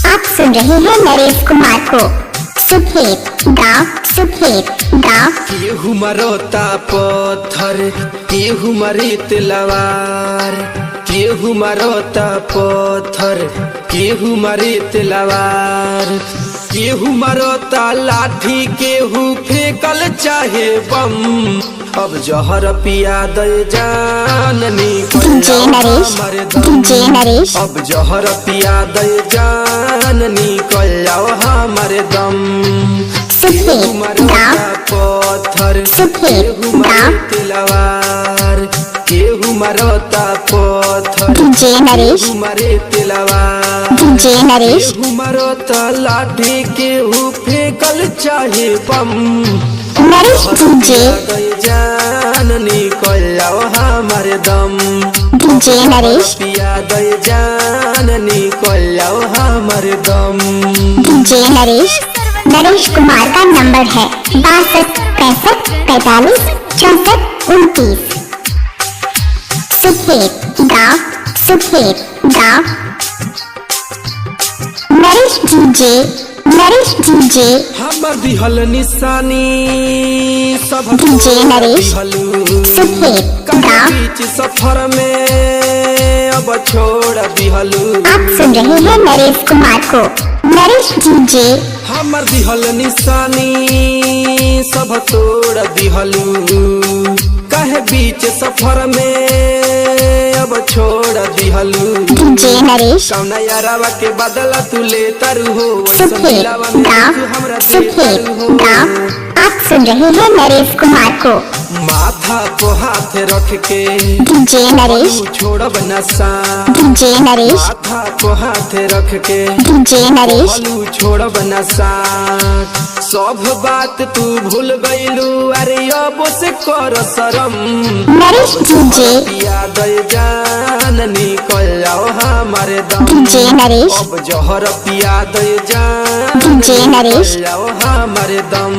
आप सुन रहे हैं नरेश कुमार को। सुखेत गांव, सुखेत गांव। केहू मरोता पत्थर, केहू मरे तलवार, केहू मरोता पत्थर, केहू मरे तलवार, केहू मरोता लाठी, केहू फेंकल चाहे बम। अब जहर पिया दे जान निकल डीजे नरेश, हमर दम। डीजे नरेश। अब जहर पिया दे जान निकल जाओ हमर दम। सुखेत गांव, पत्थर, सुखेत केहू मरे गांव। तलवार, केहू मरता पत्थर, डीजे नरेश, केहू मरे तलवार, डीजे नरेश। केहू मरता लाठी, केहू फेंकल चाहे बम। नरेश डीजे, जान निकल जाओ हमर दम। डीजे नरेश, पिया दे जान निकल जाओ हमर दम। डीजे नरेश। नरेश कुमार का नंबर है 62 65 45 64 29। सुखेत गांव, सुखेत गांव। Naresh DJ, Naresh DJ. हमर दिहल निशानी सब डीजे नरेश, दिहलू। सुखेत काहे गांव। बीच सफर में अब छोड़ दिहलू। आप सुन रहे हैं नरेश कुमार को। नरेश डीजे, हमर दिहल निशानी सब तोड़ दिहलू। काहे बीच सफर में अब छोड़ दिहलू। डीजे नरेश, कौना यारावा के बदला तू ले तारू हो, वैसन सुखेत दिलावा में गांव, तू हमरा दे सुखेत तारू हो। गांव। आप सुन रहे हैं नरेश कुमार को। माथा को हाथ रख के डीजे नरेश, तू छोड़ब नशा। डीजे नरेश, माथा को हाथ रख के डीजे नरेश। हलू छोड़ब नशा। सब बात तू भूल गईलू, अरे अब से कर शरम। नरेश डीजे, पिया दे जान निकल जाओ हमारे दम। डीजे नरेश, अब जहर पिया दे जान डीजे नरेश। निकल जाओ हमारे दम।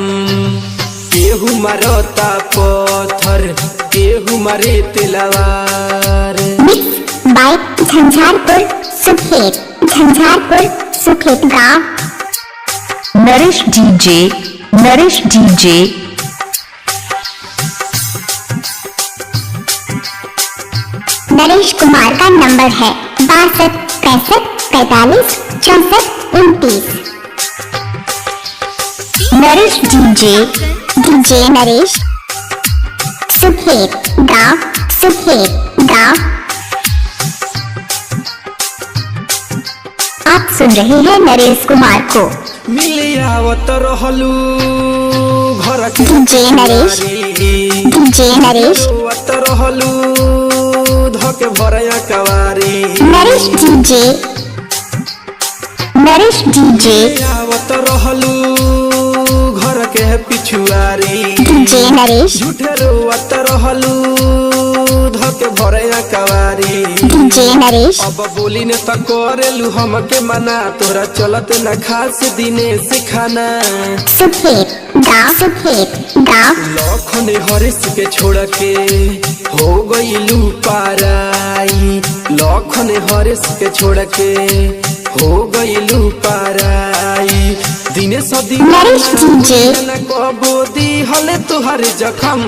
केहू मरता पत्थर, केहू मरे तलवार। मिक्स बाय झंझारपुर सुखेत, झंझारपुर सुखेत गांव। Naresh DJ, Naresh DJ. नरेश कुमार का नंबर है 62 65 45 64 29। Naresh DJ, DJ Naresh. सुखेत गांव, सुखेत गांव। आप सुन रहे हैं नरेश कुमार को। मिल आवत रहलू घर के डीजे नरेश, डीजे नरेश। आवत रहलू धके भरया कवारी। Naresh DJ, Naresh DJ. आवत रहलू घर के पिछुआरी। डीजे नरेश, झूठे रोवत रहलू धके भरया कवारी। डीजे नरेश। अब बोली ने त करेलू हमके मना, तोरा चलत न खास दिने सिखाना। सुखेत गांव, सुखेत गांव। लखन हरिस के छोड़ के हो गईलू पाराई। लखन हरिस के छोड़ के हो गईलू पाराई। दिने सदी नरेश डीजे, कबो दिहल तुहर जखम।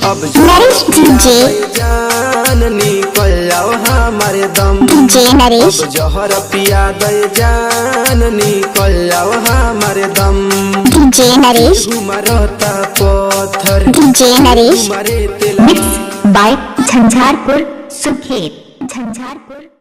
अब नरेश डीजे, जान निकल जाओ हमारे दम। डीजे नरेश, अब जहर पिया दे जान निकल जाओ हमारे दम। डीजे नरेश, मरता पत्थर, डीजे नरेश। मरे तेला। Mix by Jhanjharpur Sukhet, Jhanjharpur.